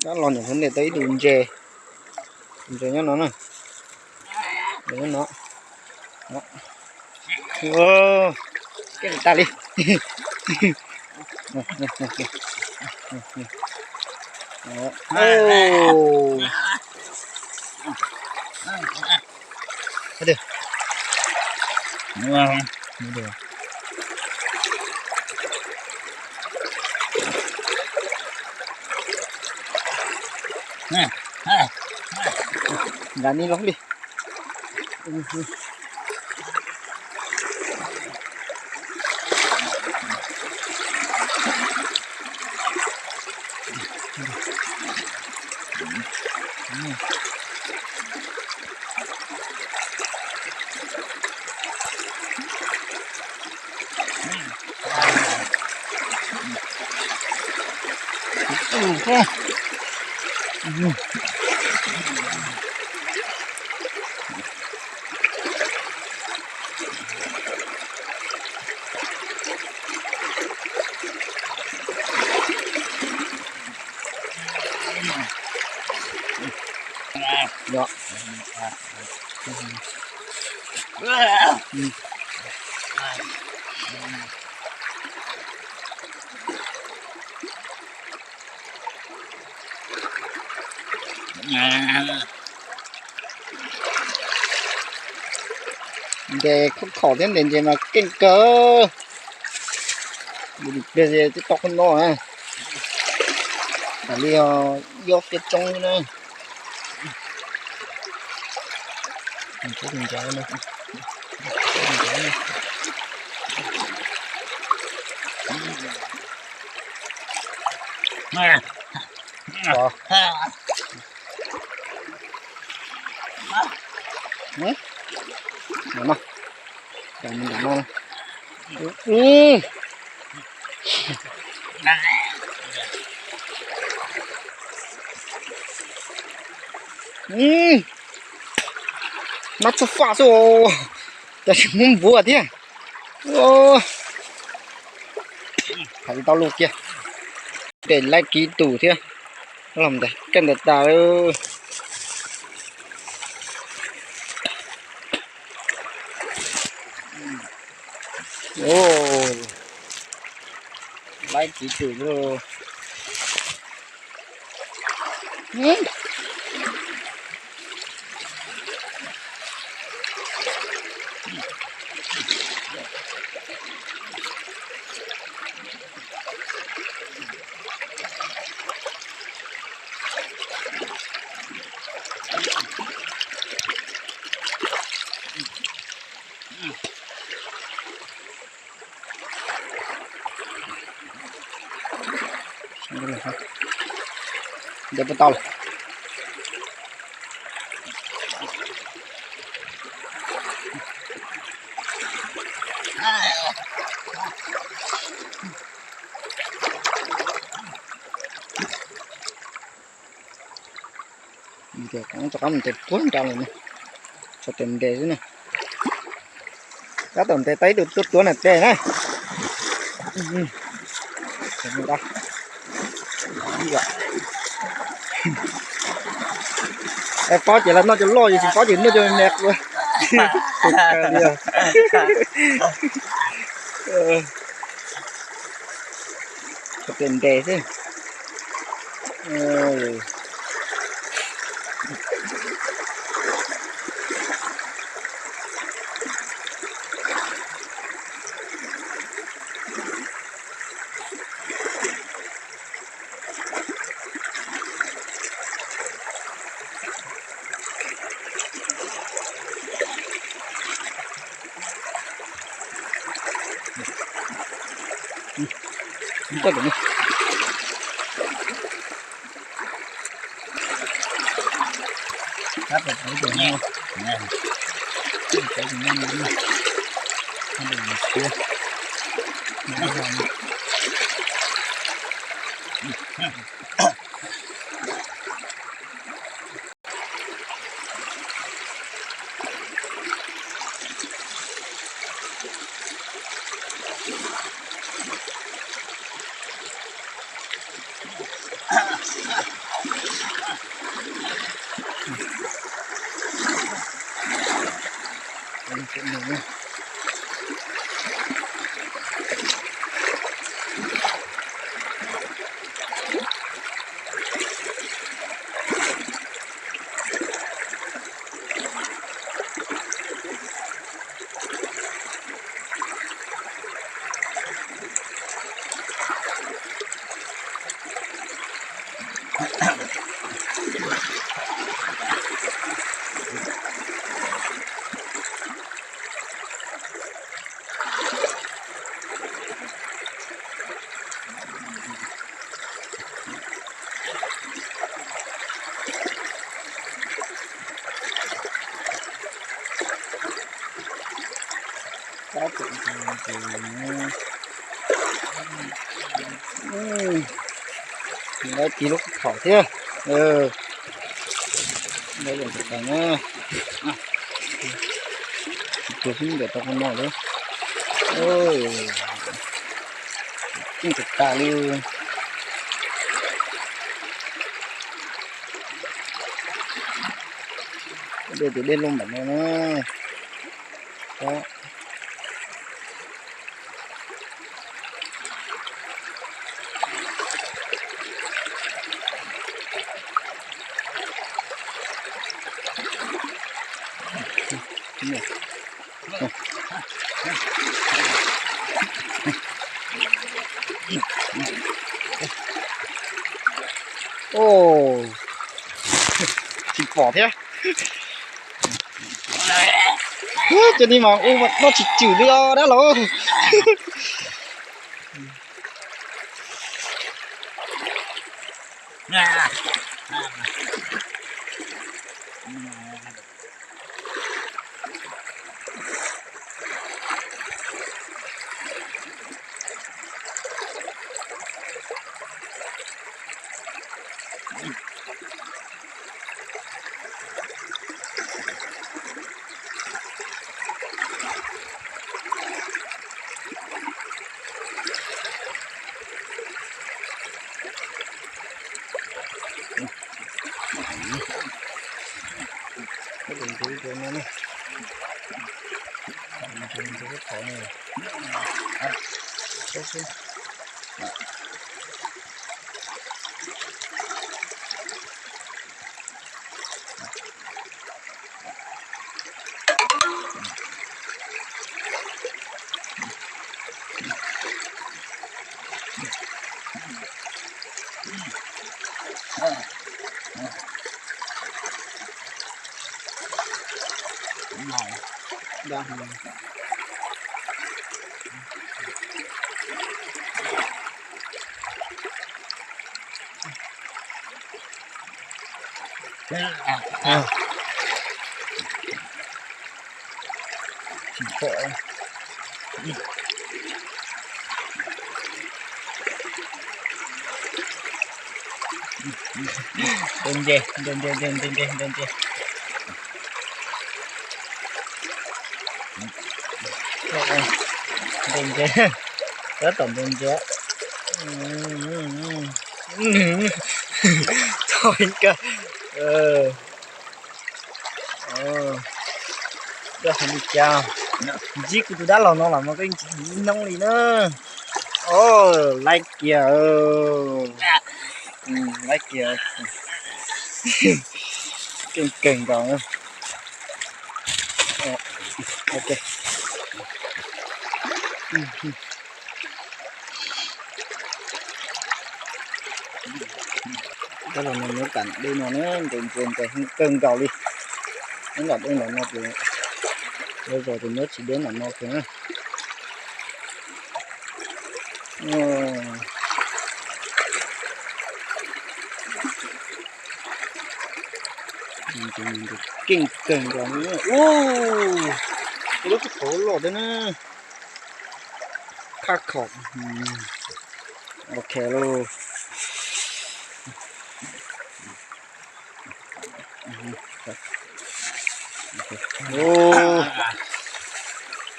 Rov los nyuam qhuav ntes tau ib tug ntses, ntses nyob no na, ntses nyob no. Keej tas li. Nqa ni los li. Ntes khov khom thiab ntes ntses mas keej kawg. Pliag twb tau qhov no na. Tam li ib ob fiab tsoob xwb na. Mab txog faj xwb, cas tsis muab npuav thiab. Hais tau luag kiag. Ntes laib kiv tus thiab. Los ntawd keej tas tas. Laib kiv tus. Ntes puas tau lawm? Rov qab mus ntes puag nrad lawm na. Tso tes ntes xwb na. Tab tom ntes tau ib tug tuaj tuav na tes na. Pob ces los noj cov loj, yog tsis pob ces noj cov me me qhuav. Tes ntes xwb. Lawv tig lub khaum thiab. Lawv tus xib nkawm tau qhov no lawm. Yeej tsis tas li. Dej tus dej loj npaum no na. Tsis pom thiab. Cov ni mas ua noj tsis tswm li os dab laug. Ntse ntse ntse ntse ntse ntse ntse ntse. Ntse ntse. Tab tom ntse ntse. Txog kawg. Koj hais li cas? Ntsib kuv tus dab laug no los mas koj yeej tsis hnov ib hnub li na. Laib kiag. Laib kiag. Keej kawg nkaus. Ok. Cov los nws muab kam dej no na, nqis ntses nqis heev kawg nkaus li. Nyob nram dej nram no ces, lawv zos ces muab tsis deb nram no kiag na. Keej kawg nkaus. Ub, lub khaub loj thiab na. Khab khaum. Ok lauj.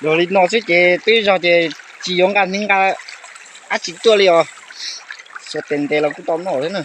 Ua li no xwb ces twb zog ces tsis yuav nqa hneev nqa dab tsi tuaj li os. Xuas tes ntes los kuj tau noj thiab na.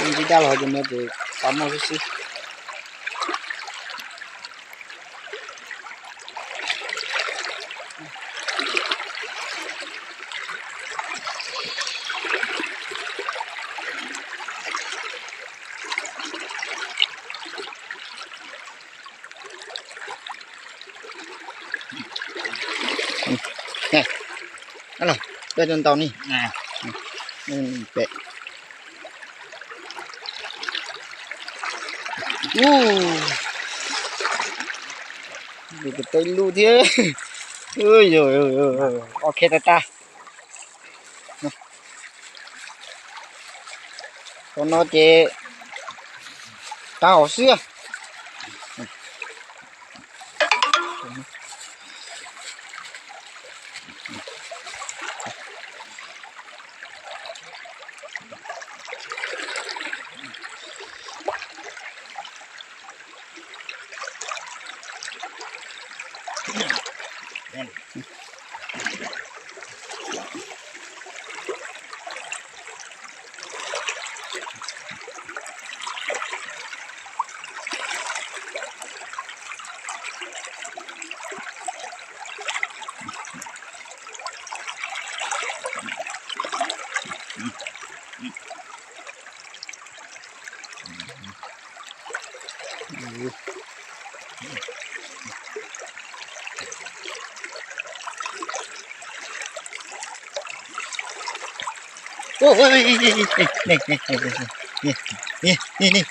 Ntsib dab laug ces no ces pab noj xwb xwb. Los, coj cov ntau ni. Pem. Tus tej lub thiab. Ok, tag tag. Qhov no ces tau xwb. Tsis noj,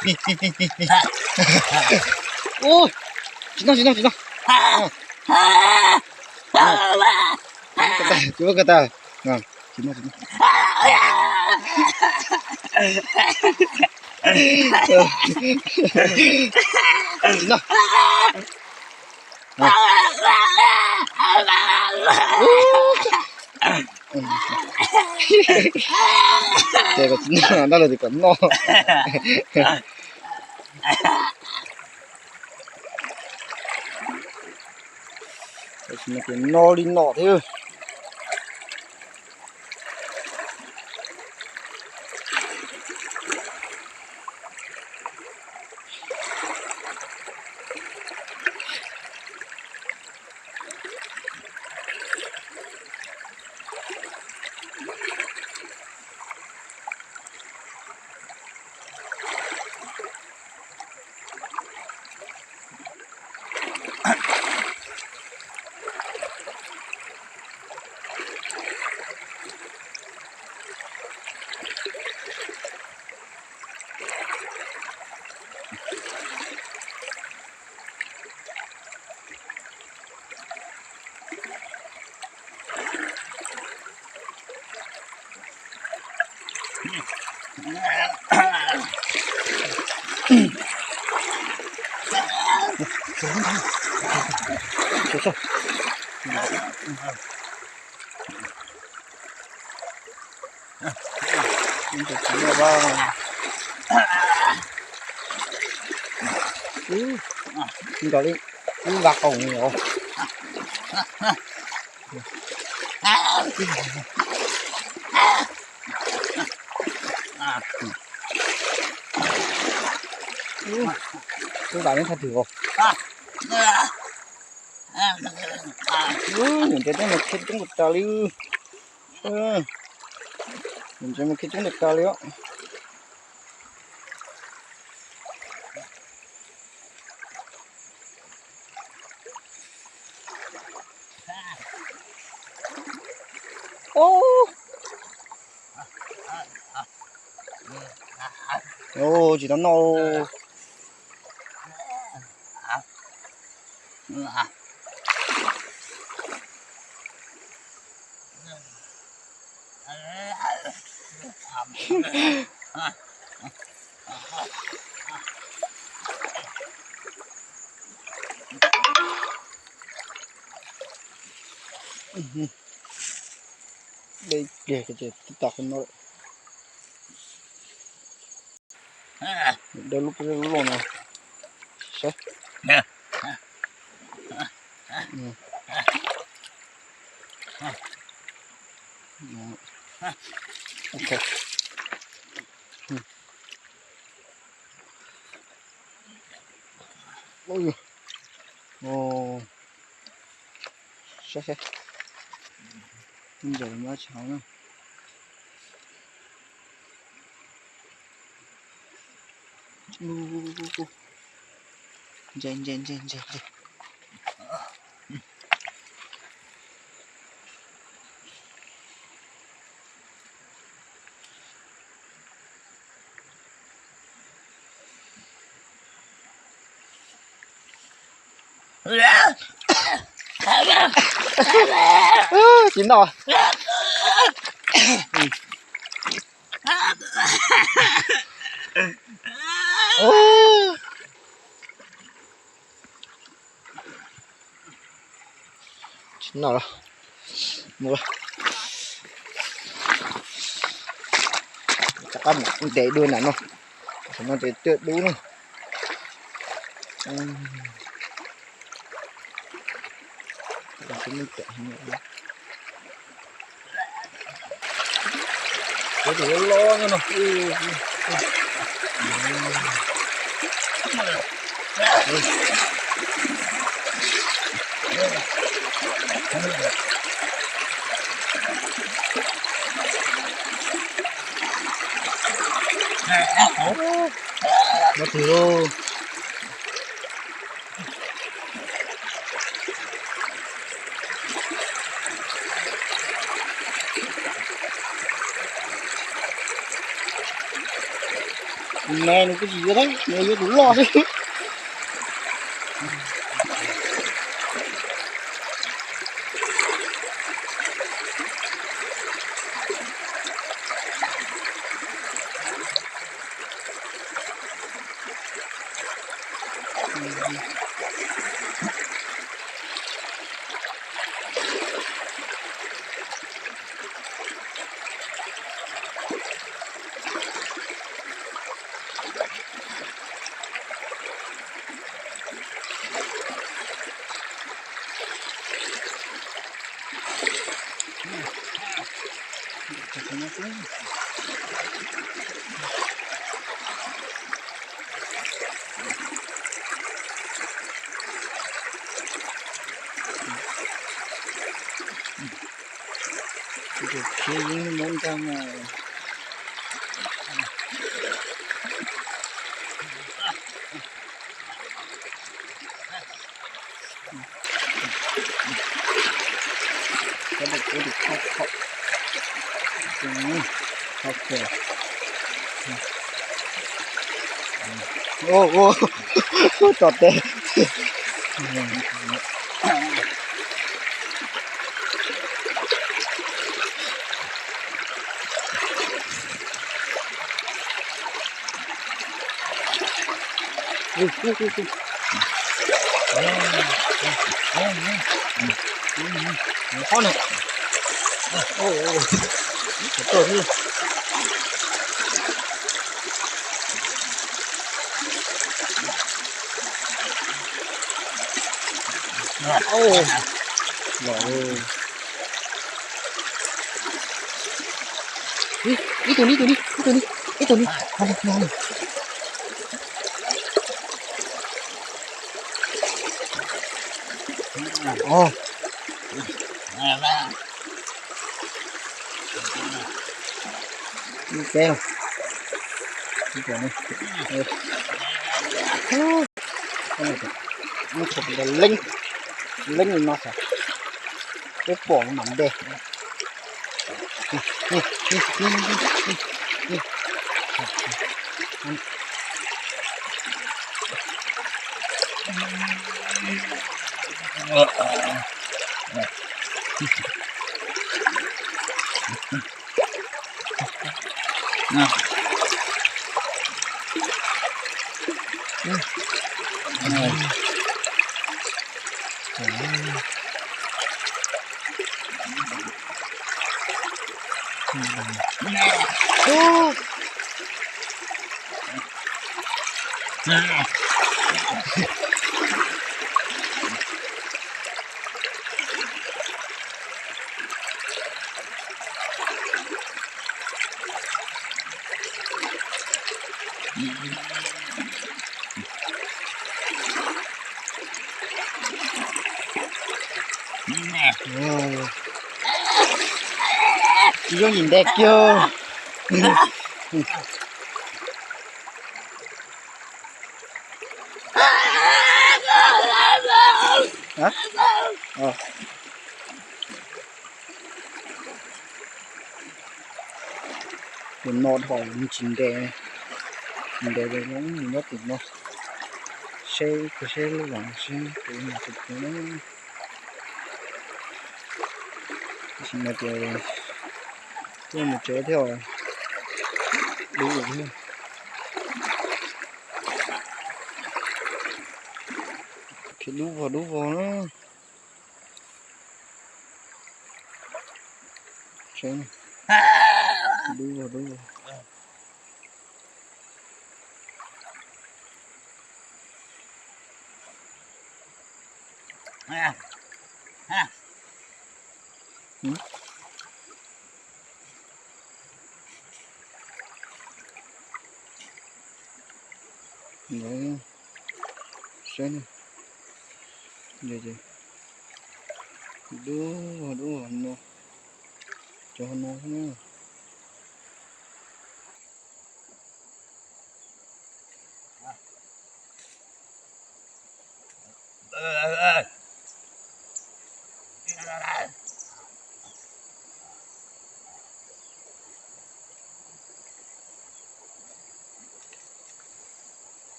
tsis noj, tsis noj. Tsis noj, tsis noj. Tsis noj. Ces kom tsis noj, dab laug tias kom noj. Tam sim no ces no li no thiab. Nrog li ib vaj qaum os. Ub, tus vam neb thaj twg os. Ub, niam ntses teb mas khiav coob tas li. Niam ntses mas khiav coob tas li os. Tsis tau noj. Dej pliag ces tib tag qhov no lawm. Dawb lub lub no. Saib. Ok. Saib saib. Ntsaws mas tsis haus na. Ntse ntse ntse ntse ntse. Tsis noj. Tsis noj los. Mus. Rov qab mus ntes dua nram no. Qhov no ces twb dub na. Tus loj loj no. Muab twg lauj. Me nws kuj tsis yuav thiab, nws yuav tus loj xwb. Khiav yeej muab ntag mas. Tso tes. Qhov no. Ib tug ni, ib tug ni, ib tug ni, ib tug ni. Ib peb no. Leeb, leeb li no xwb. Peb pom mam ntes. Tsis yooj yim ntes kiag. Tus no dhau tsis ntes, tsis ntes zoo nyob tim no. Seb kuv seb lub vas seb kuv mus tsis tau na. Tam sim no ces tuaj mus tsev thiab os. Dub thiab. Khiav dub vog dub vog na. Dub vog dub vog. Saib, dub dub no, cov no xwb na.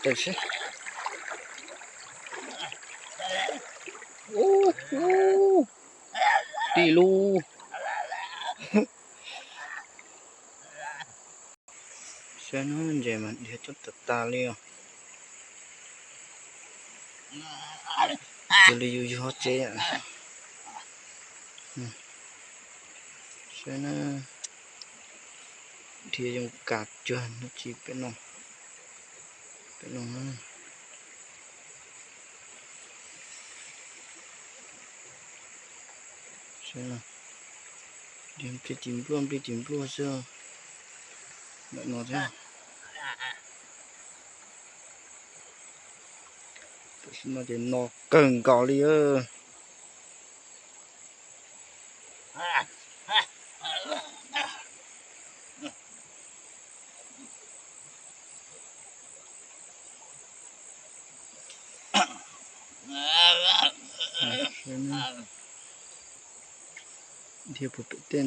Tam sim, ub, ub, tij lub. Saib no ntses mas dhia coob tas tas li os. Cuag li yus yog tsev. Saib na, dhia zoo kas cuag no tsis pem no, pem no. Dhia nplij tis npluaj nplij tis npluaj xwb. Ntawm no thiab. Tam sim no ces no kawg nkaus li. Dhia puag pem tej